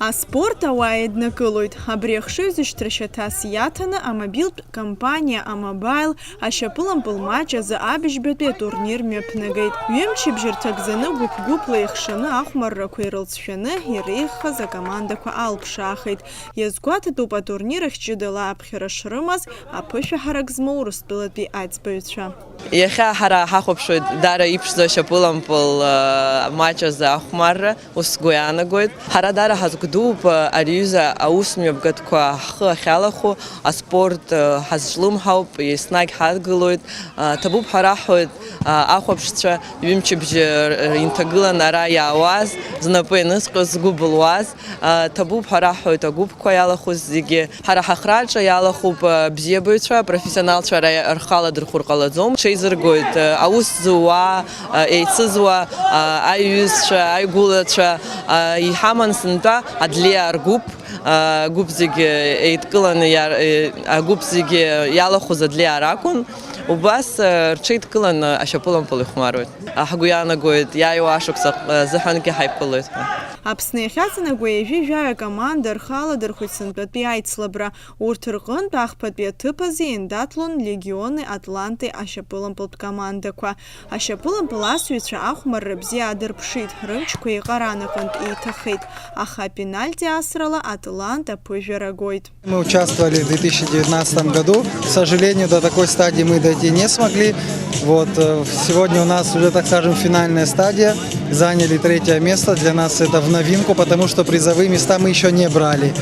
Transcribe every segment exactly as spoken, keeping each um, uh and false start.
Аспорт ауаа еиднакылоит. Абри ахшыҩзышьҭра шьаҭас иаҭаны амобилтә компаниа А-Мобаил ашьапылампыл маҷ азы абыжьбатәи атурнир мҩаԥнагеит. Ҩымчыбжьа рҭагӡаны гәыԥ-гәыԥла еихшаны ахәмаррақәа ирылҵшәаны иреиӷьхаз акомандақәа алԥшаахеит. Иазгәаҭатәуп атурнир ахь ҷыдала аԥхьара шрымаз аԥышәаҳарак змоу Урыстәылатәи аиҵбаҩцәа. Иахьа ҳара ҳахәаԥшуеит даара иԥшӡоу ашьапылампыл, э, маҷ азы ахәмарра, ус сгәы иаанагоит. Ҳара даара ҳазгәдууп, э, ари аҩыза аус мҩаԥгатәқәа ҳхы ахьалахәу, аспорт, э, ҳазҿлымҳауп, еснагь ҳадгылоит. Э, ҭабуп ҳәа раҳҳәоит, э, ахәаԥшцәа, ҩымчыбжьы, э, инҭагыланы ара иаауаз, знапы ианысҟьоз, згәы былуаз. Э, ҭабуп ҳәа раҳҳәоит агәыԥқәа иалахәыз зегьы. Ҳара ҳахраҿы иалахәуп, э, бзиабаҩцәа, профессионалцәа ара рхала дырхәыр ҟалаӡом. Ҽеизыргоит, э, аус зуа, э, еицызуа, э, аиҩызцәа, аигәылацәа, э, иҳаман сынтәа адлеиаа ргәыԥ, э, агәыԥ зегьы еидкыланы иар-, э, агәыԥ зегьы иалахәыз адлеиаа ракәын. Убас, э, рҽеидкыланы ашьапылампыл ихәмаруеит. Ҳгәы иаанагоит, иааиуа ашықәс азыҳәангьы ҳаиԥылоит ҳәа. Аԥсны иахьаҵанакуа ҩажәи жәаҩа акоманда рхы аладырхәит сынтәатәи аицлабра. Урҭ рҟынтә ахԥатәи аҭыԥ азы еиндаҭлон Легиони Атланти ашьапылампылтә командақәа. Ашьапылампыл асыҩцәа ахәмарра бзиа аадырԥшит, рымчқәа еиҟаран аҟынтә еиҭахеит, аха апенальти асрала Атланта ԥыжәара гоит. Мы участвовали в две тысячи девятнадцатом году. К сожалению, до такой стадии мы дойти не смогли. Вот, э, сегодня у нас уже, так скажем, финальная стадия. Заняли третье место. Для нас это в новинку, потому что призовые места мы еще не брали.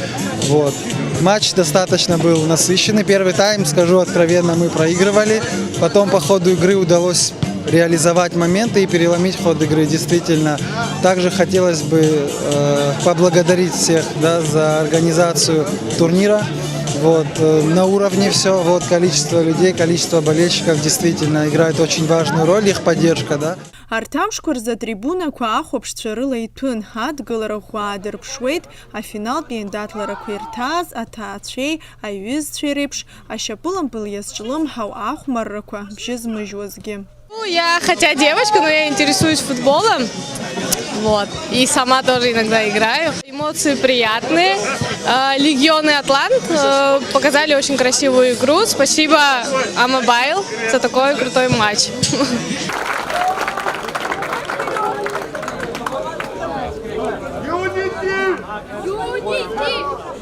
Вот. Матч достаточно был насыщенный. Первый тайм, скажу откровенно, мы проигрывали. Потом по ходу игры удалось реализовать моменты и переломить ход игры. Действительно, также хотелось бы, э, поблагодарить всех, да, за организацию турнира. Вот, э, на уровне все, вот, количество людей, количество болельщиков действительно играет очень важную роль, их поддержка, да. Арҭ амшқәа рзы атрибунақәа ахәаԥшцәа рыла иҭәын, адгылара ӷәӷәа аадырԥшуеит, афиналтә еиндаҭларақәа ирҭааз аҭаацәеи аиҩызцәеи реиԥш, ашьапылампыл иазҿлымҳау ахәмаррақәа бжьы змыжьуазгьы. Ну, я хотя девочка, но я интересуюсь футболом. Вот. И сама тоже иногда играю. Эмоции приятные. Э, Легионы Атлант, э, показали очень красивую игру. Спасибо А-Мобайл за такой крутой матч.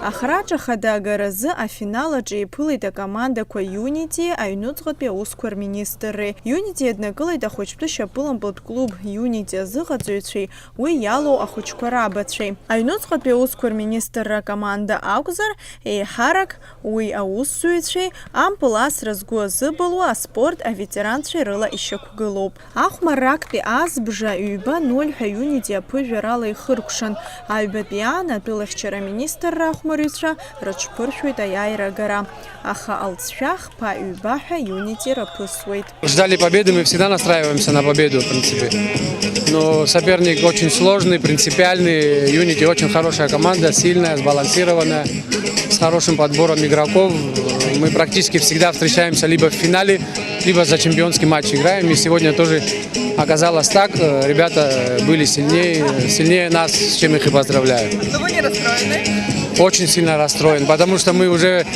Ахраҿ ахада агаразы афинал аҿы иԥылеит акомандақәа Юнити, аҩнуҵҟатәи аусқәа рминистрреи. Юнити иаднакылеит ахәыҷтәы шьапылампылтә клуб Юнити азыҟаҵаҩцәеи уи иалоу ахәыҷқәа рабацәеи. Аҩнуҵҟатәи аусқәа рминистрра акоманда акәзар, еиҳарак уи аусзуҩцәеи ампыл асра згәы азыбылуа аспорт аветеранцәеи рыла ишьақәгылоуп. Ахәмарра актәи азбжа ҩба ноль ҳәа Юнити аԥыжәарала ихыркәшан. Аҩбатәи аан атәылахьчара аминистрра ахәмарҩцәа рыҽԥыршәоит аиааира агара, аха алҵшәа хԥа ҩба ҳәа Юнити раԥысуеит. Ждали победы, мы всегда настраиваемся на победу, в принципе. Но соперник очень сложный, принципиальный. Юнити очень хорошая команда, сильная, сбалансированная, с хорошим подбором игроков. Мы практически всегда встречаемся либо в финале, либо за чемпионский матч играем. И сегодня тоже оказалось так. Э, ребята были сильнее, сильнее нас, с чем их и поздравляю. Но вы не расстроены? Очень сильно расстроен, потому что мы уже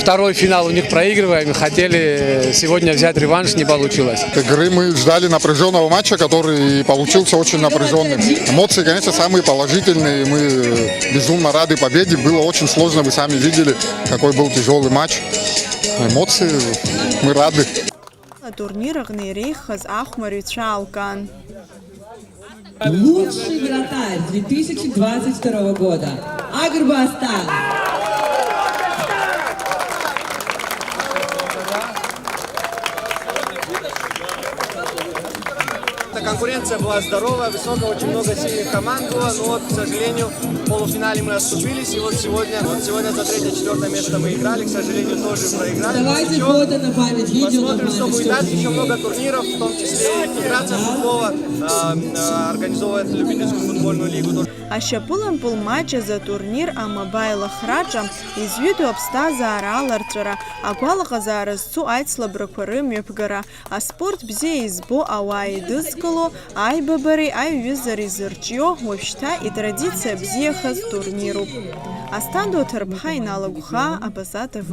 второй финал у них проигрываем. Хотели сегодня взять реванш, не получилось. Игры мы ждали напряженного матча, который и получился очень напряженным. Эмоции, конечно, самые положительные. Мы безумно рады победе. Было очень сложно, вы сами видели, какой был тяжелый матч. Эмоции, мы рады. Атурнир аҟны иреиӷьхаз ахәмарҩцәа аалкаан. Лучший вратарь две тысячи двадцать второго года. Агрба Астан. Эта конкуренция была здоровая, высокая, очень много сильных команд было, но вот, к сожалению, в полуфинале мы отступились, и вот сегодня, вот сегодня за третье, четвёртое место мы играли, к сожалению, тоже проиграли. Давайте фото на память, видео на память. Посмотрим, что будет дальше, ещё много турниров, в том числе и Федерация футбола, э, э, организовывает любительскую футбольную лигу. Ашьапылампыл маҷ азы атурнир А-Мобаил ахраҿа изҩыдоу аԥсҭазаара аларҵәара, агәалаҟазаара зцу аицлабрақәа рымҩаԥгара, аспорт бзиа избо ауаа еидызкыло, аибабареи аиҩызареи зырҿио, уажәшьҭа итрадициа бзиа Хаз турнируп. Асҭанда Оҭарԥҳа иналагәха, Абаза Т В.